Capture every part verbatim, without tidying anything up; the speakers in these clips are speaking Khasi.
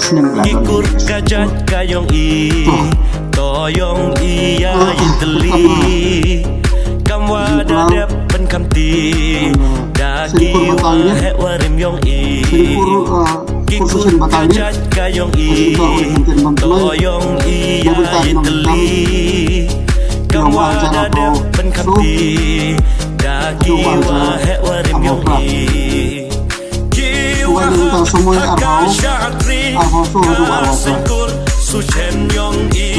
Ki kur ka jait ka yong i, to yong i ya i tylli. Kam wa da dep pynkhamti da ki wa heh wa rim yong i. Ki kur ka jait ka yong i, to yong i ya i tylli. Kam wa da dep pynkhamti da ki wa heh wa rim yong i. Ki wa ha ka shah tri ka seng kur su chen yong i.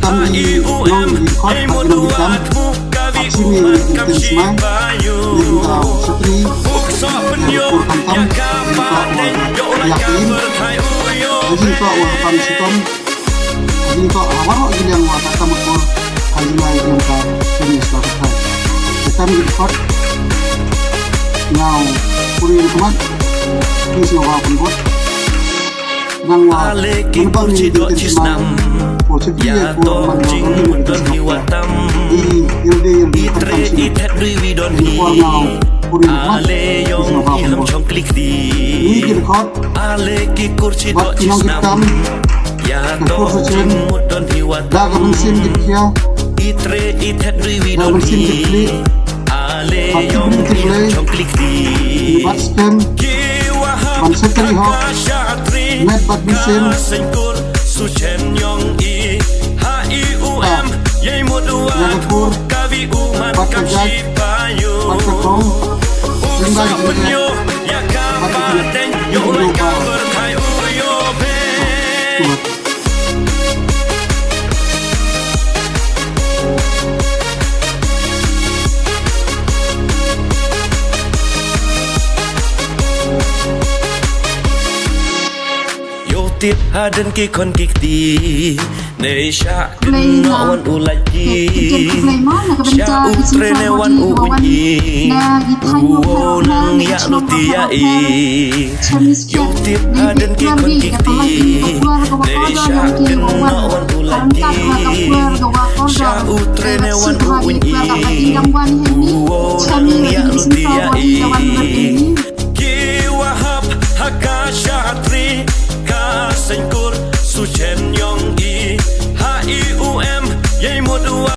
Ha i u em i mut wa tu ka wi u man kam shi ba yu. Uk so pynyo ya ka pa deng yo la ka ber thai u yo. Jingkok ha waroh ki liang wa ka kam kur ha ïing lai ïing ka senior star ka. Ka kam ki khot ngaw puri khmat ki sio wa pun bot. Nang wa ale ki kur chi do chi snam. Ko chi ki ya ko man jing mut don hi wa tam. I ilde ilde i tre i thet dui wi don hi. Ale yong i ham chong klik di. Ni ki khot Ale ki kur chi do chi snam. Ya to jing mut don hi wa tam. Da ka mynsiem ki khia. I tre i thet dui wi don hi. Ale yong i ham chong klik di. Bat skem. Ki wa ha ban sekri ho. Met bat mynsiem. Seng kur su chen yong i. Ha i u em ye mut wa tu ka wi u man kam shi ba yu. Bat ka kong. Uk so pynyo. Ya ka pa deng yo la ka ber thai u yo be. Yo tip hadien ki khon ki kti. Nei sha kynnoh wan u lait ki. Sha u tre ne wan u un i. U nang ïa luti ïa i. Yo tip hadien ki khon ki kti. Nei sha kynnoh wan u lait ki. Sha u tre ne wan u un i. U nang ïa luti ïa i. Ki wa hap ha ka shah tri ka seng kur su chen yong i. Ha i u em ye mut wa